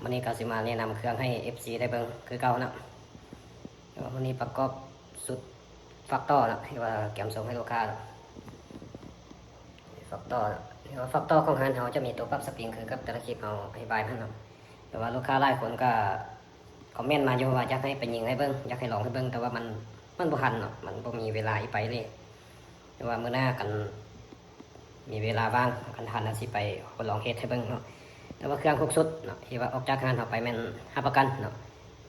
ມື້ນີ້ກໍຊິມາແນະນຳເຄື່ອງໃຫ້ເອັຟຊີໄດ້ເບິ່ງຄືເກົ່າເນາະ. ແຕ່ວ່າມື້ນີ້ປະກອບຊຸດຝັກຕໍ່ເນາະ ທີ່ວ່າກຽມສົ່ງໃຫ້ລູກຄ້າເນາະ. ຝັກຕໍ່ເນາະ ທີ່ວ່າຝັກຕໍ່ຂອງຮ້ານເຮົາຈະມີຕົວປັບສະປຣິງ ຄືກັບແຕ່ລະຄລິບເຮົາອະທິບາຍຫັ້ນເນາະ. ແຕ່ວ່າລູກຄ້າຫຼາຍຄົນກໍຄອມເມັນມາຢູ່ວ່າຢາກໃຫ້ໄປຍິງໃຫ້ເບິ່ງ ຢາກໃຫ້ລອງໃຫ້ເບິ່ງ ແຕ່ວ່າມັນ ມັນບໍ່ທັນເນາະ ມັນບໍ່ມີເວລາອີກໄປເລີຍ. ແຕ່ວ່າມື້ໜ້າຄັນ ມີເວລາວ່າງ ຄັນທັນ ອາດຊິໄປທົດລອງເຮັດໃຫ້ເບິ່ງເນາະ. ແຕ່ວ່າເຄື່ອງທຸກຊຸດເນາະ ທີ່ວ່າອອກຈາກຮ້ານເຮົາໄປແມ່ນຮັບປະກັນເນາະ.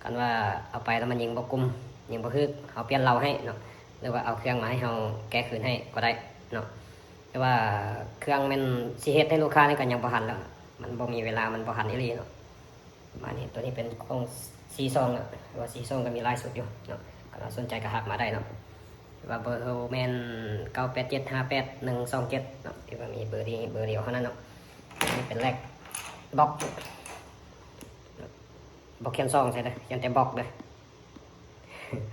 ຄັນວ່າເອົາໄປແລ້ວມັນຍິງບໍ່ກຸມ ຍິງບໍ່ຖືກ ເຮົາປ່ຽນເລົາໃຫ້ເນາະ ຫຼືວ່າເອົາເຄື່ອງມາໃຫ້ເຮົາແກ້ຄືນໃຫ້ກໍໄດ້ເນາະ. ແຕ່ວ່າເຄື່ອງແມ່ນຊິເຮັດໃຫ້ລູກຄ້ານີ້ກໍຍັງບໍ່ທັນແລ້ວ ມັນບໍ່ມີເວລາ ມັນບໍ່ທັນອີ່ຫຼີເນາະ. ປະມານນີ້ ຕົວນີ້ເປັນຂອງຊີຊອງເນາະ ແຕ່ວ່າຊີຊອງກໍມີຫຼາຍຊຸດຢູ່ເນາະ. ຄັນວ່າສົນໃຈກໍທັກມາໄດ້ເນາະ. ແຕ່ວ່າເບີໂທແມ່ນ ເກົ້າແປດເຈັດ ຫ້າແປດໜຶ່ງສອງເຈັດເນາະ ທີ່ວ່າມີເບີນີ້ເບີດຽວເທົ່ານັ້ນເນາະ. ນີ້ເປັນແລັກບັອກ ບໍ່ຂຽນຊອງໃສ່ເດີ ຂຽນແຕ່ບັອກເດີ.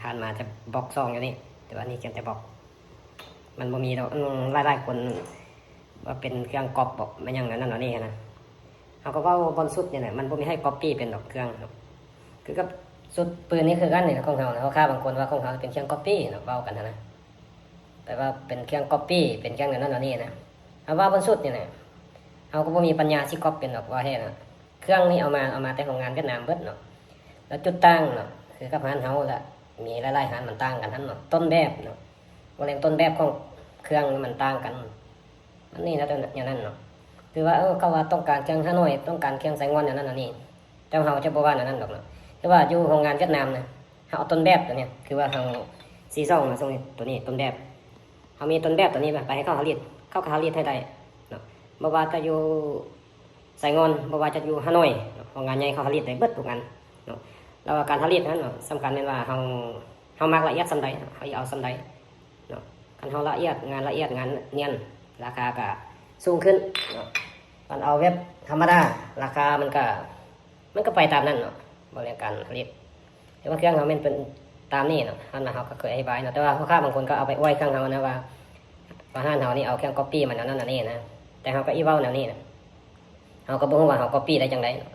ຜ່ານມາຈະບັອກຊອງຢູ່ນີ້ ແຕ່ວ່ານີ້ຂຽນແຕ່ບັອກ. ມັນບໍ່ມີດອກ ອືມ ຫຼາຍໆຄົນວ່າເປັນເຄື່ອງກັອບບໍ ແມ່ນຫຍັງແນວນັ້ນແນວນີ້ຫັ້ນນະ. ເຮົາກໍເວົ້າບ່ອນຊຸດນີ້ແຫຼະ ມັນບໍ່ມີໃຜກັອບປີ້ເປັນດອກເຄື່ອງເນາະ. ຄືກັບຊຸດປືນນີ້ຄືກັນນີ້ ຂອງເຮົານະ ລູກຄ້າບາງຄົນວ່າຂອງເຮົາເປັນເຄື່ອງກັອບປີ້ເນາະ ເວົ້າກັນຫັ້ນນະ ແປວ່າເປັນເຄື່ອງກັອບປີ້ ເປັນເຄື່ອງແນວນັ້ນແນວນີ້ນະ. ເຮົາວ່າບ່ອນຊຸດນີ້ນະ ເຮົາກໍບໍ່ມີປັນຍາຊິກັອບເປັນດອກ ວ່າແທ້ນະ. ເຄື່ອງນີ້ເອົາມາ ເອົາມາແຕ່ໂຮງງານຫວຽດນາມເບິດເນາະ. ແລ້ວຈຸດຕ່າງເນາະ ຄືກັບຮ້ານເຮົາລະ ມີຫຼາຍໆຮ້ານມັນຕ່າງກັນຫັ້ນເນາະ ຕົ້ນແບບເນາະ. ບໍ່ແມ່ນຕົ້ນແບບຂອງເຄື່ອງມັນຕ່າງກັນ ມັນມີແນວນັ້ນເນາະ. ຄືວ່າ ເອີ ເຂົາວ່າຕ້ອງການເຄື່ອງຮາໂນ້ຍ ຕ້ອງການເຄື່ອງໄຊງ່ອນ ແນວນັ້ນແນວນີ້ ແຕ່ເຮົາຈະບໍ່ວ່າແນວນັ້ນດອກເນາະ. ແຕ່ວ່າຢູ່ໂຮງງານຫວຽດນາມນະ ເຮົາເອົາຕົ້ນແບບຕົວນີ້ ຄືວ່າເຮົາ ຊີຊອງນະ ຕົວນີ້ ຕົວນີ້ຕົ້ນແບບ ເຮົາມີຕົ້ນແບບຕົວນີ້ໄປໃຫ້ເຂົາຜະລິດ ເຂົາກໍຜະລິດໃຫ້ໄດ້ເນາະ. ບໍ່ວ່າຈະຢູ່ ໄຊງ່ອນ ບໍ່ວ່າຈະຢູ່ຮາໂນ້ຍເນາະ ໂຮງງານໃຫຍ່ເຂົາຜະລິດໄດ້ເບິດທຸກອັນເນາະ. ແລ້ວການຜະລິດນັ້ນເນາະ ສຳຄັນແມ່ນວ່າເຮົາ ເຮົາມັກລະອຽດສ່ຳໃດ ເຮົາຊິເອົາສ່ຳໃດເນາະ. ຄັນເຮົາລະອຽດ ງານລະອຽດ ງານນຽນ ລາຄາກະສູງຂຶ້ນເນາະ. ຄັນເອົາແບບທຳມະດາ ລາຄາມັນກະ ມັນກະໄປຕາມນັ້ນເນາະ ເວົ້າເລື່ອງການຜະລິດ. ແຕ່ວ່າເຄື່ອງເຮົາແມ່ນເປັນຕາມນີ້ເນາະ ອັນນັ້ນເຮົາກໍເຄີຍອະທິບາຍເນາະ. ແຕ່ວ່າພໍ່ຄ້າບາງຄົນກໍເອົາໄປອວຍເຄື່ອງເຮົານະ ວ່າ ວ່າຮ້ານເຮົານີ້ເອົາເຄື່ອງກັອບປີ້ມາແນວນັ້ນແນວນີ້ນະ. ແຕ່ເຮົາກໍອີເວົ້າແນວນີ້ນະ ເຮົາກໍບໍ່ຮູ້ວ່າເຮົາກັອບປີ້ໄດ້ຈັ່ງໃດເນາະ.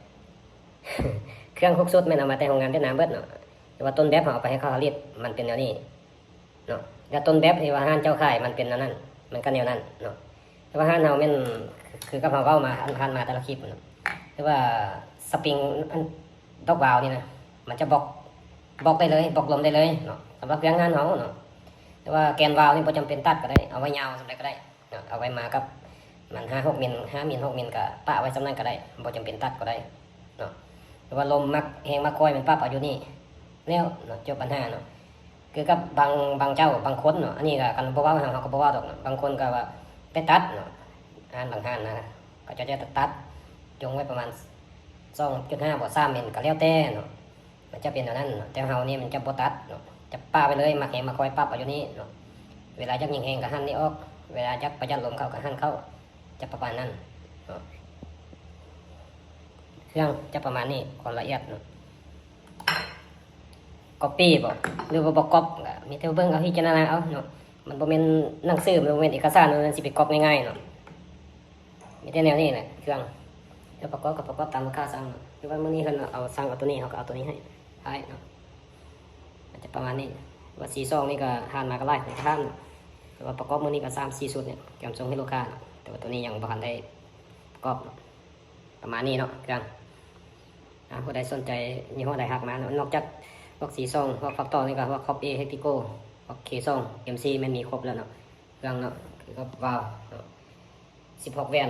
ເຄື່ອງທຸກຊຸດແມ່ນເອົາມາແຕ່ໂຮງງານຫວຽດນາມເບິດເນາະ ແຕ່ວ່າຕົ້ນແບບເຮົາເອົາໄປໃຫ້ເຂົາຜະລິດ ມັນເປັນແນວນີ້ເນາະ. ແລ້ວຕົ້ນແບບທີ່ວ່າຮ້ານເຈົ້າຂາຍມັນເປັນແນວນັ້ນ ມັນກໍແນວນັ້ນເນາະ. ແຕ່ວ່າຮ້ານເຮົາແມ່ນ ຄືກັບເຮົາເວົ້າມາ ຜ່ານໆມາແຕ່ລະຄລິບເນາະ ແຕ່ວ່າສະປຣິງ ອັນ ດອກວາວນີ້ນະ ມັນຈະບລັອກ ບລັອກໄດ້ເລີຍ ບລັອກລົມໄດ້ເລີຍເນາະ. ສຳລັບເຄື່ອງຮ້ານເຮົາເນາະ ແຕ່ວ່າແກນວາວນີ້ບໍ່ຈຳເປັນຕັດກໍໄດ້ ເອົາໄວ້ຍາວສ່ຳໃດກໍໄດ້ເນາະ. ເອົາໄວ້ມາກັບມັນຫ້າຫົກມິນ ຫ້າມິນ ຫົກມິນ ກໍປະໄວ້ສ່ຳນັ້ນກໍໄດ້ ບໍ່ຈຳເປັນຕັດກໍໄດ້ເນາະ. ແຕ່ວ່າລົມມັກແຮງມັກຄ່ອຍ ມັນປັບເອົາຢູ່ນີ້ແລ້ວເນາະ ຈົບບັນຫາເນາະ. ຄືກັບບາງ ບາງເຈົ້າບາງຄົນເນາະ ອັນນີ້ກໍຄັນບໍ່ເວົ້າ ເຮົາ ເຮົາກໍບໍ່ເວົ້າດອກເນາະ. ບາງຄົນກໍວ່າໄປຕັດເນາະ ຮ້ານບາງຮ້ານນະ ເຂົາເຈົ້າຈະຕັດ ຈົ່ງໄວ້ປະມານສອງຈຸດຫ້າບໍ ສາມມິນ ກໍແລ້ວແຕ່ເນາະ ມັນຈະເປັນແນວນັ້ນເນາະ. ແຕ່ເຮົານີ້ມັນຈະບໍ່ຕັດເນາະ ຈະປະໄວ້ເລີຍ ມັກແຮງມັກຄ່ອຍປັບເອົາຢູ່ນີ້ເນາະ. ເວລາຢາກຍິງແຮງກໍຫັນນີ້ອອກ ເວລາຢາກປະຢັດລົມເຂົ້າກໍຫັນເຂົ້າ ຈະປະມານນັ້ນເນາະ. ເຄື່ອງຈະປະມານນີ້ ຄວາມລະອຽດເນາະ. ກັອບປີ້ບໍ ຫຼືວ່າບໍ່ກັອບ ກໍມີແຕ່ເບິ່ງເອົາ ພິຈາລະນາເອົາເນາະ. ມັນບໍ່ແມ່ນໜັງສື ມັນບໍ່ແມ່ນເອກະສານ ມັນຊິໄປກັອບງ່າຍໆເນາະ. ມີແຕ່ແນວນີ້ແຫຼະເຄື່ອງ ແລ້ວປະກອບກໍປະກອບຕາມລູກຄ້າສັ່ງເນາະ. ຄືວ່າມື້ນີ້ເພິ່ນເອົາ ສັ່ງເອົາຕົວນີ້ ເຮົາກໍເອົາຕົວນີ້ໃຫ້ ໃຫ້ເນາະ. ມັນຈະປະມານນີ້ ວ່າຊີຊອງນີ້ກໍຜ່ານມາກໍຫຼາຍຄົນກໍຖາມເນາະ. ແຕ່ວ່າປະກອບມື້ນີ້ກໍສາມສີ່ຊຸດນີ້ ກຽມສົ່ງໃຫ້ລູກຄ້າເນາະ. ແຕ່ວ່າຕົວນີ້ຍັງບໍ່ທັນໄດ້ປະກອບເນາະ. ປະມານນີ້ເນາະເຄື່ອງ. ອ່າ ຜູ້ໃດສົນໃຈຍີ່ຫໍ້ໃດທັກມາເນາະ. ນອກຈາກພວກຊີຊອງ ພວກຝັກຕໍ່ນີ້ກໍພວກຄອບເອ ເຮັກຕິໂກ ພວກເຄຊອງ ເອັມຊີ ແມ່ນມີຄົບແລ້ວເນາະ ເຄື່ອງເນາະ. ຄືກັບວາວເນາະ ສິບຫົກແຫວນ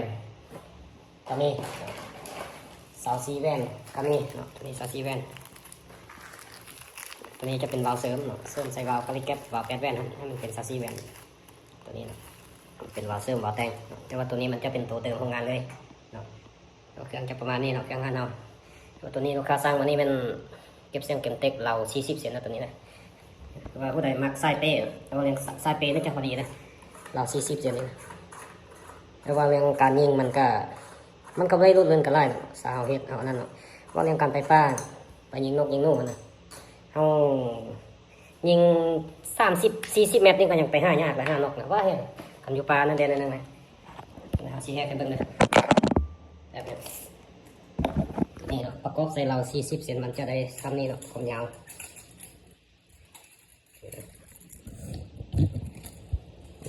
ກໍມີເນາະ ຊາວສີ່ແຫວນກໍມີເນາະ. ຕົວນີ້ຊາວສີ່ແຫວນ ຕົວນີ້ຈະເປັນວາວເສີມເນາະ ເສີມໃສ່ວາວກາລິແກັບ ວາວແປດແຫວນ ໃຫ້ມັນເປັນຊາວສີ່ແຫວນ. ຕົວນີ້ເນາະ ເປັນວາວເສີມວາວແຕ່ງເນາະ ແຕ່ວ່າຕົວນີ້ມັນຈະເປັນໂຕເຕີມໂຮງງານເລີຍເນາະ. ເຄື່ອງຈະປະມານນີ້ເນາະ ເຄື່ອງຮ້ານເຮົາ. ແຕ່ວ່າຕົວນີ້ລູກຄ້າສັ່ງມານີ້ແມ່ນເກັບສຽງເກັມເຕັກ ລາວສີ່ສິບເຊັນນະ ຕົວນີ້ນະ. ແຕ່ວ່າຜູ້ໃດມັກສາຍເປ້ ແຕ່ວ່າເລື່ອງສາຍເປ້ນີ້ຈະພໍດີນະ ລາວສີ່ສິບເຊັນນີ້ນະ. ແຕ່ວ່າເລື່ອງການຍິງມັນກະ ມັນກໍບໍ່ໄດ້ຫຼຸດເລື່ອນກັນຫຼາຍເນາະ ສາເຮົາເຮັດເຮົາອັນນັ້ນເນາະ. ເວົ້າເລື່ອງການໄຟຟ້າ ໄປຍິງນົກຍິງໜູຫັ້ນນະ ເຮົາຍິງສາມສິບ ສີ່ສິບແມັດນີ້ກໍຍັງໄປຫາຍາກແລ້ວ ຫານົກນະ ວ່າເຮັດ ຄັນຢູ່ປ່ານັ້ນແດ່ໜ້ອຍໜຶ່ງນະ. ເຮົາຊິແຮກໃຫ້ເບິ່ງເດີ ແບບນີ້ ນີ້ເນາະ ປະກອບໃສ່ເລົາສີ່ສິບເຊັນ ມັນຈະໄດ້ຊ່ຳນີ້ເນາະ ຄວາມຍາວ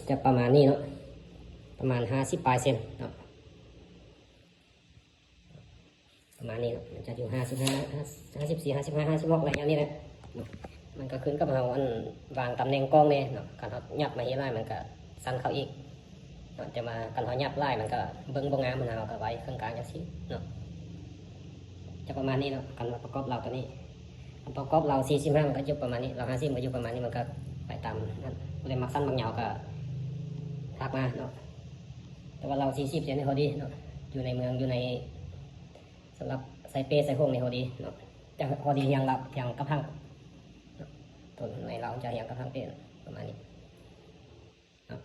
ຈະປະມານນີ້ເນາະ ປະມານຫ້າສິບປາຍເຊັນເນາະ ປະມານນີ້ເນາະ ມັນຈະຢູ່ຫ້າສິບຫ້າ ຫ້າສິບສີ່ ຫ້າສິບຫ້າ ຫ້າສິບຫົກ ໄລຍະນີ້ແຫຼະເນາະ ມັນກໍຂຶ້ນກັບເຮົາ ອັນ ວາງຕຳແໜ່ງກ້ອງແດ່ເນາະ ຄັນເຮົາຫຍັບມາເຮັດຫຼາຍ ມັນກໍສັ່ນເຂົ້າອີກເນາະ ແຕ່ວ່າຄັນເຮົາຫຍັບຫຼາຍ ມັນກໍເບິ່ງບໍ່ງາມ ເຮົາກໍໄວ້ເຄິ່ງກາງຈັ່ງຊີ້ເນາະ ຈະປະມານນີ້ເນາະ ຄັນວ່າປະກອບເລົາໂຕນີ້ ປະກອບເລົາສີ່ສິບຫ້າ ມັນກໍຢູ່ປະມານນີ້ ເລົາຫ້າສິບ ມັນກໍຢູ່ປະມານນີ້ ມັນກໍໄປຕາມນັ້ນ ຜູ້ໃດມັກສັ້ນມັກຍາວກໍທັກມາເນາະ ແຕ່ວ່າເລົາສີ່ສິບເຊັນນີ້ພໍດີເນາະ ຢູ່ໃນເມືອງ ຢູ່ໃນ ສຳລັບໃສ່ເປ້ໃສ່ໂຮງນີ້ພໍດີເນາະ ຈະພໍດີຮຽງລະ ຮຽງກັບຫາງເນາະ ໂຕໃນເລົາຈະຮຽງກັບຫາງເປ້ປະມານນີ້ ເນາ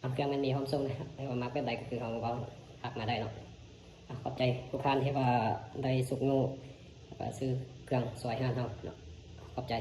ະ ເຄື່ອງມັນມີພ້ອມສົ່ງນະ ໃຜວ່າມັກແບບໃດກໍຄືເຮົາເວົ້າ ທັກມາໄດ້ເນາະ ອາ ຂອບໃຈທຸກທ່ານທີ່ວ່າໄດ້ຊຸກຍູ້ ແລ້ວກໍຊື້ເຄື່ອງຊ່ວຍຮ້ານເຮົາເນາະ ຂອບໃຈ.